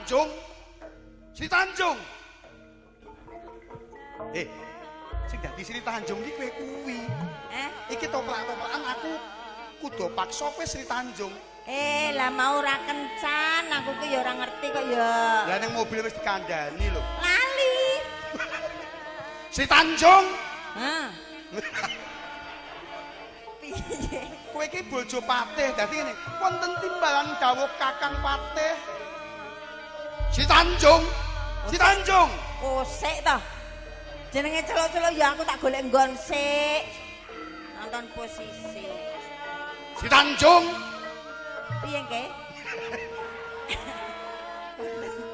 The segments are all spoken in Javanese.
Tanjung. Sri Tanjung. Eh, sing dadi Sri Tanjung iki kowe kuwi. Eh? Iki toprak-toprakan aku kudu paksa kowe Sri Tanjung. Eh, lah mau ora kencan, aku ki ya ora ngerti kok ya. Lah ning mobil wis dikandani lho. Lali. Sri Tanjung. Hah. Piye? Kowe iki bojo patih, dadi ngene, wonten timbalan dawuh Kakang Patih. Sri Tanjung. Sri Tanjung. Kosek to. Jenenge celuk-celuk ya aku tak golek nggon sik. Nonton posisi. Sri Tanjung. Piye nggih?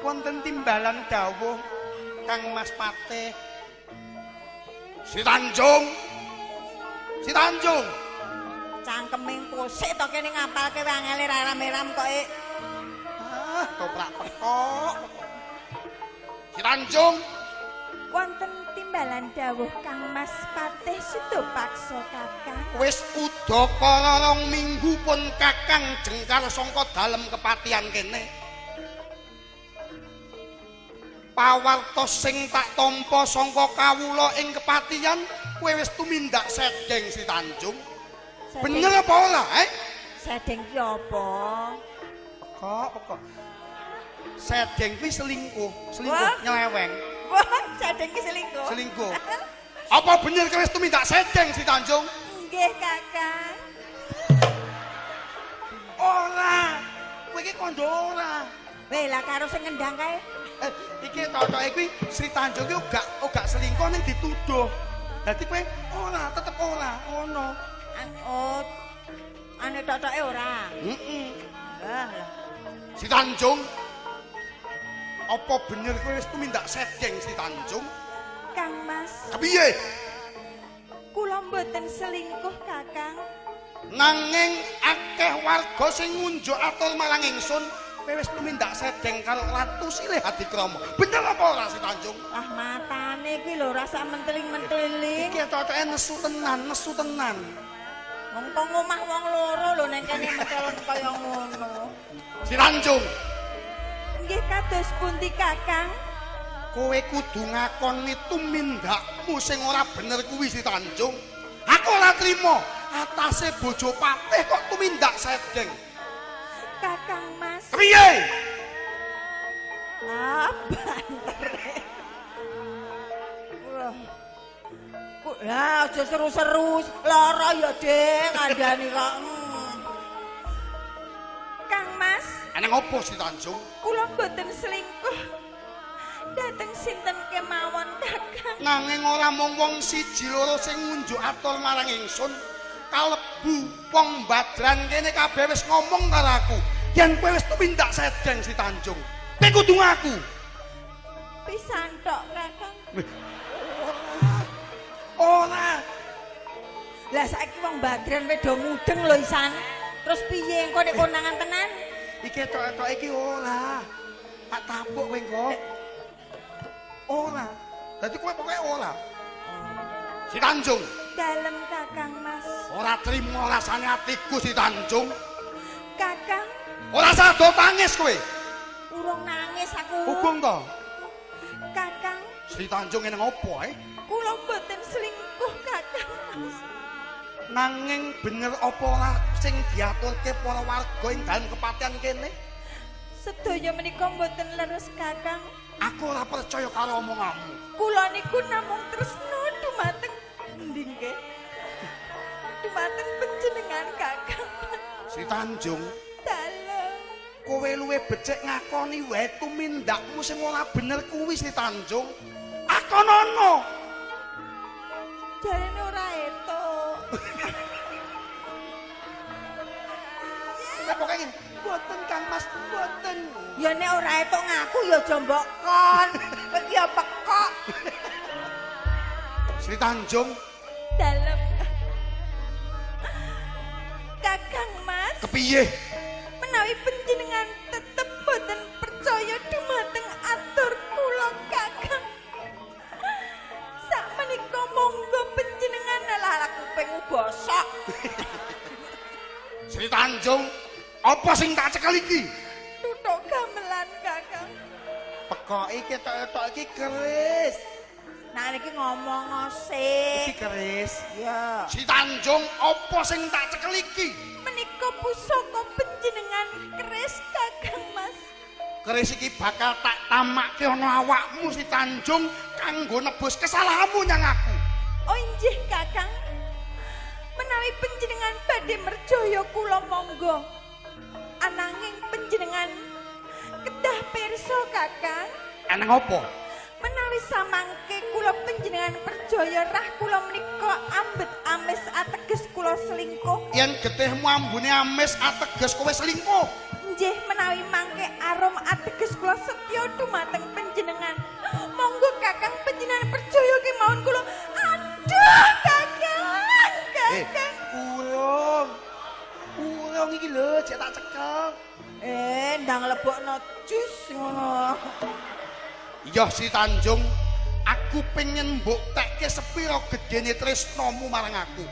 Wonten timbalan dawuh Kang Mas Patih. Sri Tanjung. Sri Tanjung. Cangkeme kosek to kene ngapalke wangele ra rame-ram kok. Ah, toprak pekok. Sri Tanjung. Wonten timbalan dawuh Kang Mas Patih Sidapaksa Kakang. Wis udakara 2 minggu pun Kakang jengkar sangka dalem kepatihan kene. Pawartos sing tak tampa sangka kawula ing kepatihan, kowe wis tumindak sedeng Sri Tanjung. Bener apa ora, eh? Sedeng ki apa? Pekok, pekok. Sedeng kuwi selingkuh, selingkuh Wah. Nyeleweng. Wah, sedeng ki selingkuh. Selingkuh. Apa bener kowe wis tumindak sedeng Sri Tanjung? Nggih, Kakang. Ora. Kowe iki kandha ora. Weh, lah karo sing ngendang kae. Iki totoke kuwi Sri Tanjung ki uga selingkuh ning dituduh. Dadi kowe ora, tetep ora ngono. Oh. Ane totoke ora. Heeh. Lah, lah. Sri Tanjung. Apa bener kowe wis tumindak sedeng Sri Tanjung? Kang Mas, Kepiye? Kula mboten selingkuh, Kakang. Nanging akeh warga sing ngunjuk atur marang ingsun, kowe wis tumindak sedeng karo Ratu Silih Hadikrama. Bener apa ora Sri Tanjung? Lah matane kuwi lho rasa menteling-menteling. Iki cocoke nesu tenan, nesu tenan. Wong kok ngomah wong loro lho ning kene mentelon kaya ngono. Sri Tanjung, Nggih kados pundi, Kakang? Kowe kudu ngakoni tumindakmu sing ora bener kuwi Sri Tanjung. Aku ora trima atase bojo patih kok tumindak sedeng. Kakang Mas. Kepiye? Ah, banter. Wah. Kok lah aja seru-seru, lara ya, Dik, kandhani kok. Kang Mas, Ana ngopo Sri Tanjung? Kula mboten selingkuh. Dateng sinten kemawon, Kakang. Nanging ora mung wong siji loro sing ngunjuk atur marang ingsun, kalebu wong Badran kene kabeh wis ngomong karo aku yen kowe wis tumindak sedeng Sri Tanjung. Kowe kudu ngaku. Pisan tok, Kakang. Ora. Lah saiki wong Badran wis do mudeng lho isan. Terus piye engko nek konangan tenan? Iki tok-tok iki ora. Tak tapuk kowe engko. Ora. Dadi kowe pokoke ora. Sri Tanjung, Dalem Kakang Mas. Ora trimo rasane atiku Sri Tanjung. Kakang, Ora sado tangis kowe. Urung nangis aku. Hukum to. Kakang, Sri Tanjung ngene ngopo ae? Kula mboten selingkuh, Kakang Mas. Nanging bener apa ora sing diaturke para warga ing dalem kepatihan kene? Sedaya menika mboten leres, Kakang. Aku ora percaya karo omonganmu. Kula niku namung tresna dumateng endi nggih? Dumateng panjenengan, Kakang. Sri Tanjung, Dalem. Kowe luwih becik ngakoni wae tumindakmu sing ora bener kuwi Sri Tanjung. Akonono. Jarene ora etuk. Kowe pokoke ngene, mboten Kang Mas, mboten. Ya nek ora etuk ngaku ya aja mbok kon. Kowe iki ya pekok. Sri Tanjung, Dalem. Kakang Mas, kepiye? Menawi panjenengan tetep mboten percaya dumateng atur kula, Kakang. Sakmenika monggo panjenengan alah kupingmu bosok. Sri Tanjung, apa sing tak cekel iki? Tutuk gamelan, Kakang. Kok iki tok-tok iki keris. Nah niki ngomong sik. Iki keris. Ya. Sri Tanjung apa sing tak cekel iki? Menika pusaka panjenengan keris Kakang Mas. Keris iki bakal tak tamakke ana awakmu Sri Tanjung kanggo nebus kesalahanmu nyang aku. Oh injih Kakang. Menawi panjenengan badhe merjaya kula monggo. Ananging panjenengan kedah pirsa Kakang. Eneng apa? Menawi samangke kula panjenengan percaya rah kula menika ambet amis ateges kula selingkuh. Yen getihmu ambune amis ateges kowe selingkuh. Nggih, menawi mangke arum ateges kula setya dumateng panjenengan. Monggo Kakang panjenengan percaya kemawon kula. Aduh Kakang, Kakang. Urung. Urung iki lho, cek tak cekel. Ndang lebokno jus ngono. Iya Sri Tanjung, aku pengen mbuktekke sepira gedene tresnamu marang aku.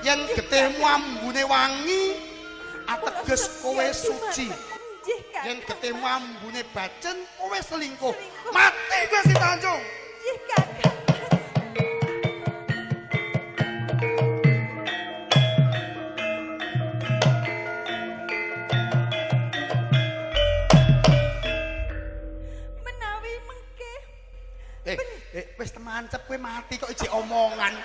Yen getihmu ambune wangi, ateges kowe suci. Yen getihmu ambune bacen, kowe selingkuh. Mati kowe Sri Tanjung. Nggih Kakang. Wis temancep kowe mati kok ijek omongan.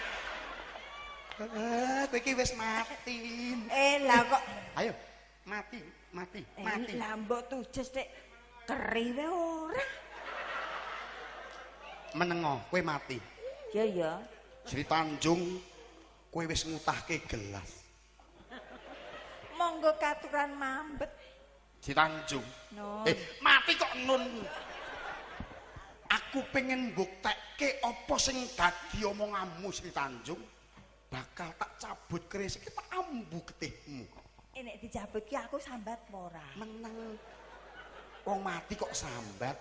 Kowe iki wis mati. Lah kok ayo mati, mati, mati. Lah mbok tujes tek keri wae ora. Menengo, kowe mati. Ya ya. Sri Tanjung, kowe wis ngutahke gelas. Monggo katuran mambet. Sri Tanjung. No. Mati kok nun. Aku pengen mbuktekke apa sing dadi omonganmu Sri Tanjung. Bakal tak cabut keris iki tak ambu getihmu. Nek dicabut ki aku sambat apa ora? Meneng. Wong mati kok sambat.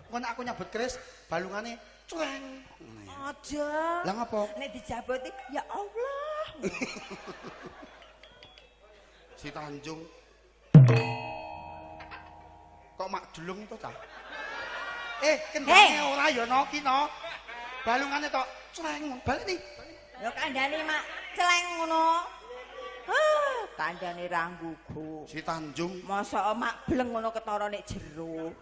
Engko nek aku nyabut keris balungane creng. Aja. Lah ngopo? Nek dicabut ya Allah. Sri Tanjung. Kok mak jelung to cah? Kendane ora ya no ki no. Balungane tok cleng balik nih. Ya kandhane mak cleng ngono. Hah, kandhane ra nggugu. Sri Tanjung. Mosok mak bleng ngono ketara nek jero.